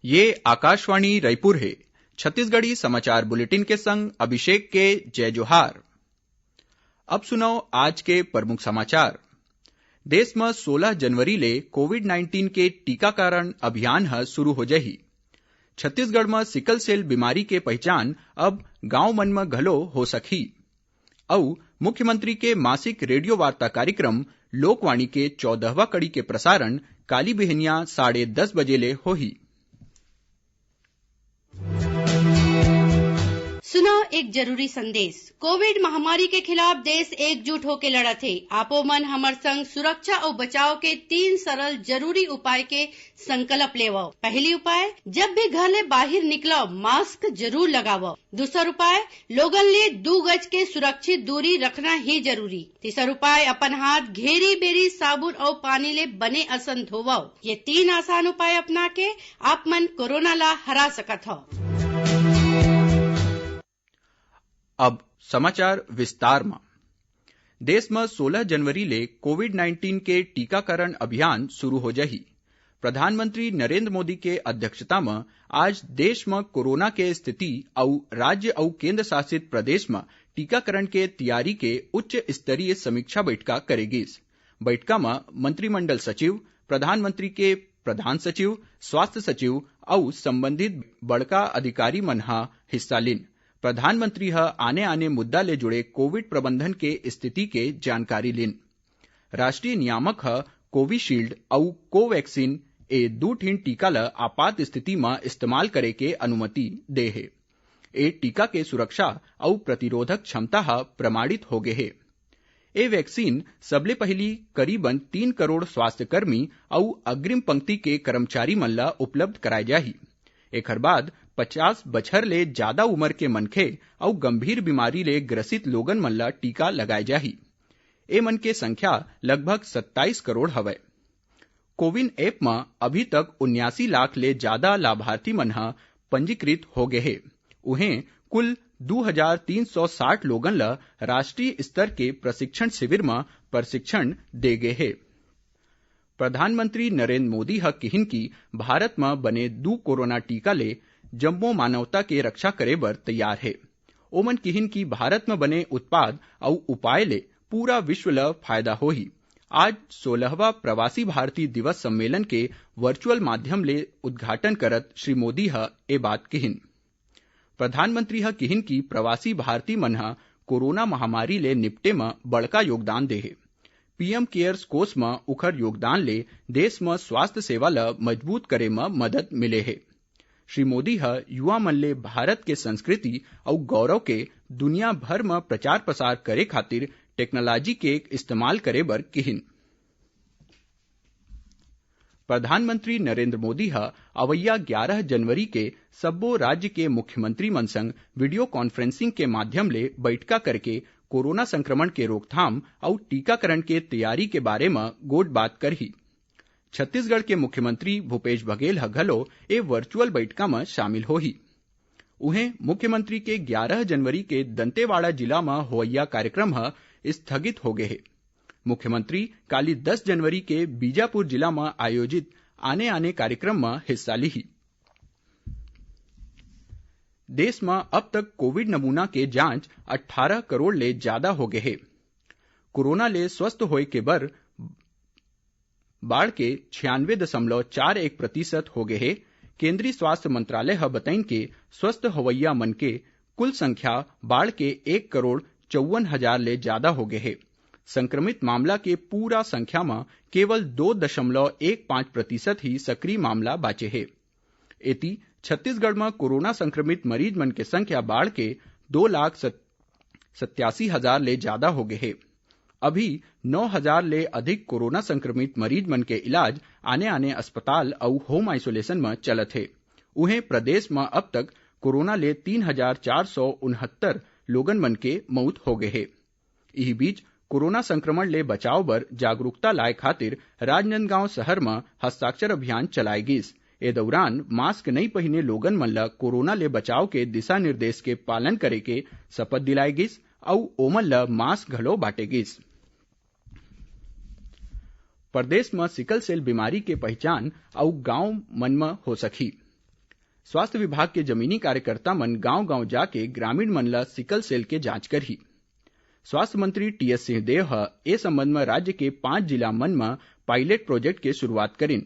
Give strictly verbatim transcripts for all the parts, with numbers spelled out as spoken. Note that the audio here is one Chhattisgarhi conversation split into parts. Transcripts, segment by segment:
ये आकाशवाणी रायपुर हे। छत्तीसगढ़ी समाचार बुलेटिन के संग अभिषेक के जय जोहार। अब सुनव आज के प्रमुख समाचार। देश म सोलह जनवरी ले कोविड नाइन्टीन के टीकाकरण अभियान ह शुरू हो जाही। छत्तीसगढ़ म सिकल सेल बीमारी के पहिचान अब गांव मन म घलो हो सकही। अउ मुख्यमंत्री के मासिक रेडियो वार्ता कार्यक्रम लोकवाणी के चौदहवां कड़ी के प्रसारण काली बिहनिया साढ़े दस बजे ले होही। सुनव एक जरूरी संदेश। कोविड महामारी के खिलाफ देश एकजुट होके लड़त हे। आपो मन हमर संग सुरक्षा अउ बचाव के तीन सरल जरूरी उपाय के संकल्प लेवव। पहली उपाय, जब भी घर ले बाहिर निकलव, मास्क जरूर लगावव। दूसर उपाय, लोगन ले दू गज के सुरक्षित दूरी रखना ही जरूरी। तीसर उपाय, अपन हाथ घेरी बेरी साबुन अउ पानी ले बने असन धोवव। ये तीन आसान उपाय अपना के आप मन कोरोना ला हरा सकत हव। अब समाचार विस्तार म। देश म सोलह जनवरी ले कोविड नाइन्टीन के टीकाकरण अभियान शुरू हो जाही। प्रधानमंत्री नरेंद्र मोदी के अध्यक्षता म आज देश म कोरोना के स्थिति अउ राज्य अउ केंद्र शासित प्रदेश म टीकाकरण के तैयारी के उच्च स्तरीय समीक्षा बैठका करे गिस। बैठका म मंत्रिमंडल सचिव, प्रधानमंत्री के प्रधान सचिव, स्वास्थ्य सचिव अउ संबंधित बड़का अधिकारी मन ह हिस्सा लीन। प्रधानमंत्री ह आने-आने मुद्दा ले जुड़े कोविड प्रबंधन के स्थिति के जानकारी लीन। राष्ट्रीय नियामक ह कोविशील्ड अउ कोवैक्सीन, ए दू ठिन टीका ल आपात स्थिति म इस्तेमाल करे के अनुमति दे हे। ए टीका के सुरक्षा अउ प्रतिरोधक क्षमता ह प्रमाणित हो गे हे। ए वैक्सीन सबले पहिली करीबन तीन करोड़ स्वास्थ्यकर्मी अउ अग्रिम पंक्ति के कर्मचारी मन ल उपलब्ध कराए जाही। एखर बाद पचास बछर ले जादा उमर के मनखे अउ गंभीर बीमारी ले ग्रसित लोगन मन ल टीका लगाए जाही। ए मन के संख्या लगभग सत्ताईस करोड़ हवय। कोविन ऐप म अभी तक उन्यासी लाख ले जादा लाभार्थी मन ह पंजीकृत हो गे हे। उहें, कुल दू हजार तीन सौ साठ लोगन ल राष्ट्रीय स्तर के प्रशिक्षण शिविर म प्रशिक्षण दे गे हे। प्रधानमंत्री नरेंद्र मोदी ह किहिन कि भारत म बने दू कोरोना टीका ले जम्मो मानवता के रक्षा करे बर तैयार हे। ओमन किहिन कि भारत म बने उत्पाद अउ उपाय ले पूरा विश्व ल फायदा होही। आज सोलहवां प्रवासी भारतीय दिवस सम्मेलन के वर्चुअल माध्यम ले उद्घाटन करत श्री मोदी ह ए बात किहिन। प्रधानमंत्री ह किहिन कि प्रवासी भारतीय मन ह कोरोना महामारी ले निपटे म बड़का योगदान दे हे। पीएम केयर्स कोष म उखर योगदान ले देश म स्वास्थ्य सेवा ल मजबूत करे म मदद मिले हे। श्री मोदी ह युवा मन ले भारत के संस्कृति अउ गौरव के दुनिया भर म प्रचार प्रसार करे खातिर टेक्नोलॉजी के इस्तेमाल करे बर किहिन। प्रधानमंत्री नरेंद्र मोदी ह अवइया ग्यारह जनवरी के सब्बो राज्य के मुख्यमंत्री मन संग वीडियो कॉन्फ्रेंसिंग के माध्यम ले बइठका करके कोरोना संक्रमण के रोकथाम अउ टीकाकरण के तैयारी के बारे म गोठ बात करही। छत्तीसगढ़ के मुख्यमंत्री भूपेश बघेल ह घलो ए वर्चुअल बइठका म शामिल होही। उहें, मुख्यमंत्री के ग्यारह जनवरी के दंतेवाड़ा जिला म होवइया कार्यक्रम ह स्थगित हो गे हे। मुख्यमंत्री काली दस जनवरी के बीजापुर जिला म आयोजित आने-आने कार्यक्रम म हिस्सा लिही। देश म अब तक कोविड नमूना के जांच अट्ठारह करोड़ ले जादा हो गे हे। कोरोना ले स्वस्थ होए के बर बाढ़ के छियानवे दशमलव चार एक प्रतिशत हो गे हे। केंद्रीय स्वास्थ्य मंत्रालय ह बताइन के स्वस्थ होवइया मन के कुल संख्या बाढ़ के एक करोड़ चौवन हजार ले जादा हो गे हे। संक्रमित मामला के पूरा संख्या म केवल दो दशमलव एक पाँच प्रतिशत ही सक्रिय मामला बाचे हे। एती, छत्तीसगढ़ म कोरोना संक्रमित मरीज मन के संख्या बाढ़ के दो लाख सत-, सत्यासी हजार ले जादा हो गे हे। अभी नौ हजार ले अधिक कोरोना संक्रमित मरीज मन के इलाज आने-आने अस्पताल अउ होम आइसोलेशन म चलत हे। उहें, प्रदेश म अब तक कोरोना ले तीन हजार चार सौ उनहत्तर लोगन मन के मउत हो गे हे। इही बीच, कोरोना संक्रमण ले बचाव बर जागरूकता लाए खातिर राजनांदगांव शहर म हस्ताक्षर अभियान चलाए गिस। ए दउरान मास्क नइ पहिने लोगन मन ल कोरोना ले बचाव के दिशा निर्देश के पालन करे के शपथ दिलाए गिस अउ ओमन ल मास्क घलो बांटे गिस। प्रदेश म सिकल सेल बीमारी के पहिचान अउ गांव मन म हो सकही। स्वास्थ्य विभाग के जमीनी कार्यकर्ता मन गांव-गांव जाके ग्रामीण मन ल सिकल सेल के जांच करही। स्वास्थ्य मंत्री टीएस सिंहदेव ह ए संबंध म राज्य के पांच जिला मन म पायलट प्रोजेक्ट के शुरुआत करिन।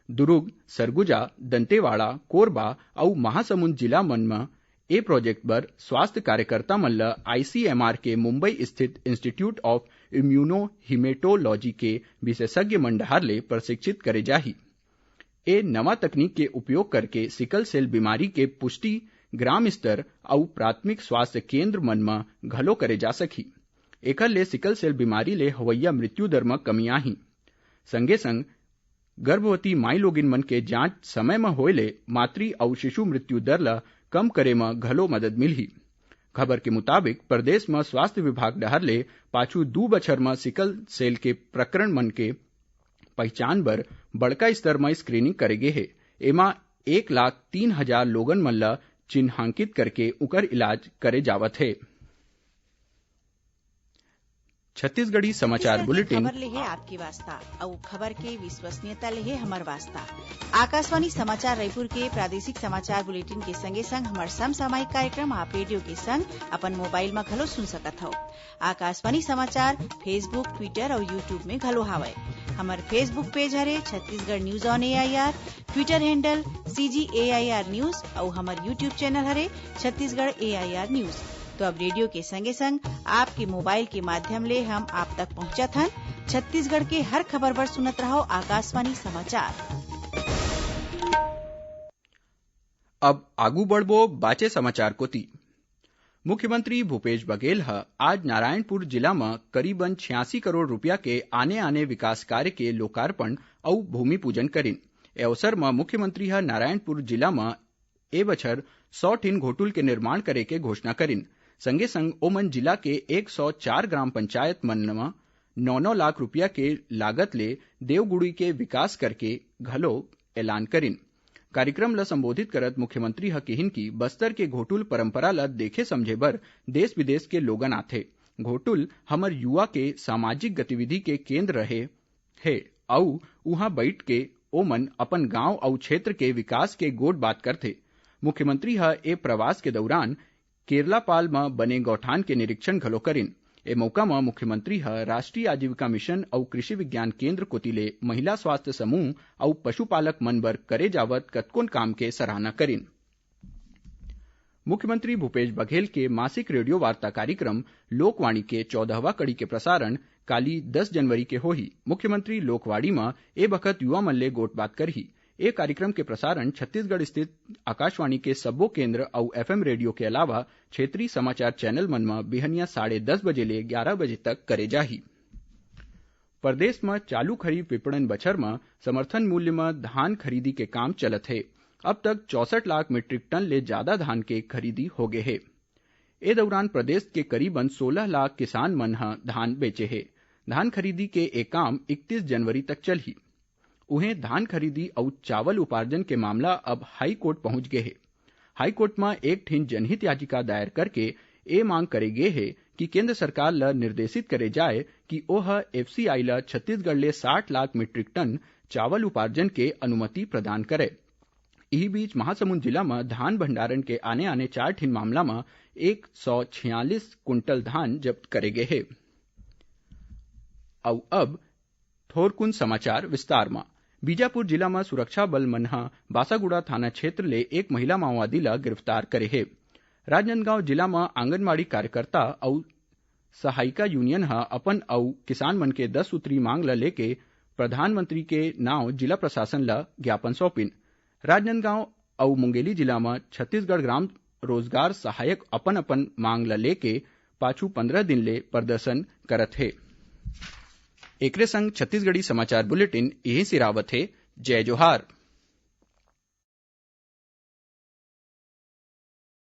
दुर्ग, सरगुजा, दंतेवाड़ा, कोरबा अउ महासमुंद जिला मन म ए प्रोजेक्ट बर स्वास्थ्य कार्यकर्ता मन ल आईसीएमआर के मुंबई स्थित इंस्टीट्यूट ऑफ इम्यूनोहिमेटोलॉजी के विशेषज्ञ मन डहार ले प्रशिक्षित करे जाही। ए नवा तकनीक के उपयोग करके सिकल सेल बीमारी के पुष्टि ग्राम स्तर अउ प्राथमिक स्वास्थ्य केंद्र मन म घलो करे जा सकही। एखर ले सिकल सेल बीमारी ले होवइया मृत्यु दर म कमी आही। संगे संग गर्भवती माईलोगिन मन के जांच समय म होए ले मातृ अउ शिशु मृत्यु दर ल कम करे म घलो मदद मिलही। खबर के मुताबिक, प्रदेश म स्वास्थ्य विभाग डहार ले पाछू दू बछर म सिकल सेल के प्रकरण मन के पहिचान बर बड़का स्तर म स्क्रीनिंग करे गे हे। एमा एक लाख तीन हजार लोगन मन ल चिन्हांकित करके उकर इलाज करे जावत हे। छत्तीसगढ़ी समाचार छत्तीसगढ़ के बुलेटिन। खबर ले हे आपके वास्ता, अउ खबर के विश्वसनीयता ले हे हमर वास्ता। आकाशवाणी समाचार रायपुर के प्रादेशिक समाचार बुलेटिन के संगे संग हमर समसामयिक कार्यक्रम आप रेडियो के संग अपन मोबाइल म घलो सुन सकत हव। आकाशवाणी समाचार Facebook, Twitter अउ YouTube में घलो हावय। हमर Facebook पेज हरे Chhattisgarh news on AIR, Twitter handle CG AIR news अउ हमर YouTube चैनल हरे छत्तीसगढ़ एआईआर न्यूज। तो अब रेडियो के संगे संग आपके मोबाइल के माध्यम ले हम आप तक पहुंचत हन। छत्तीसगढ़ के हर खबर बर सुनत रहव आकाशवाणी समाचार। अब आगू बढ़बो बाचे समाचार कोती। मुख्यमंत्री भूपेश बघेल ह आज नारायणपुर जिला म करीबन छियासी करोड़ रुपया के आने-आने विकास कार्य के लोकार्पण अउ भूमि पूजन करिन। ए अवसर म मुख्यमंत्री ह नारायणपुर जिला म ए बछर सौ ठिन घोटुल के निर्माण करे के घोषणा करिन। संगे संग ओमन जिला के एक सौ चार ग्राम पंचायत मन म नौ नौ लाख रुपया के लागत ले देवगुड़ी के विकास करके घलो ऐलान करिन। कार्यक्रम ल संबोधित करत मुख्यमंत्री ह किहिन कि बस्तर के घोटुल परंपरा ल देखे समझे बर देश विदेश के लोगन आथे। घोटुल हमर युवा के सामाजिक गतिविधि के केंद्र रहे हे, अउ उहां बइठ के ओमन अपन गांव अउ क्षेत्र के विकास के गोठ बात करथे। मुख्यमंत्री ह ए प्रवास के दौरान केरलापाल म बने गौठान के निरीक्षण घलो करिन। ए मौका म मुख्यमंत्री ह राष्ट्रीय आजीविका मिशन अउ कृषि विज्ञान केंद्र कोति ले महिला स्वास्थ्य समूह अउ पशुपालक मन बर करे जावत कतकोन काम के सराहना करिन। मुख्यमंत्री भूपेश बघेल के मासिक रेडियो वार्ता कार्यक्रम लोकवाणी के चौदहवां कड़ी के प्रसारण काली दस जनवरी के होही। मुख्यमंत्री लोकवाणी म ए बखत युवा मन ले गोठ बात करही। ए कार्यक्रम के प्रसारण छत्तीसगढ़ स्थित आकाशवाणी के सब्बो केंद्र अउ एफएम रेडियो के अलावा क्षेत्रीय समाचार चैनल मन म बिहनिया साढ़े दस बजे ले ग्यारह बजे तक करे जाही। प्रदेश म चालू खरीफ विपणन बछर म समर्थन मूल्य म धान खरीदी के काम चलत हे। अब तक चौसठ लाख मीट्रिक टन ले जादा धान के खरीदी होगे हे। ए दौरान प्रदेश के करीबन सोलह लाख किसान मन ह धान बेचे हे। धान खरीदी के ए काम इकतीस जनवरी तक चलही। उहें, धान खरीदी अउ चावल उपार्जन के मामला अब हाई कोर्ट पहुंच गे हे। हाई कोर्ट म एक ठिन जनहित याचिका दायर करके ए मांग करे गे हे कि केंद्र सरकार ल निर्देशित करे जाए कि ओह एफसीआई ल छत्तीसगढ़ ले साठ लाख मीट्रिक टन चावल उपार्जन के अनुमति प्रदान करे। इही बीच, महासमुंद जिला म धान भंडारण के आने-आने चार ठिन मामला म एक सौ छियालीस कुंटल धान जब्त करे गे हे। अउ अब थोरकुन समाचार विस्तार म। बीजापुर जिला म सुरक्षा बल मन ह बासागुड़ा थाना क्षेत्र ले एक महिला माओवादी ल गिरफ्तार करे हे। राजनांदगांव जिला म आंगनबाड़ी कार्यकर्ता अउ सहायिका यूनियन ह अपन अउ किसान मन के दस सूत्री मांग ल लेके प्रधानमंत्री के नांव जिला प्रशासन ल ज्ञापन सौंपिन। राजनांदगांव अउ मुंगेली जिला म छत्तीसगढ़ ग्राम रोजगार सहायक अपन-अपन मांग ल लेके पाछू पंद्रह दिन ले प्रदर्शन करत हे। एकरे संग छत्तीसगढ़ी समाचार बुलेटिन इही सिरावत हे। जय जोहार।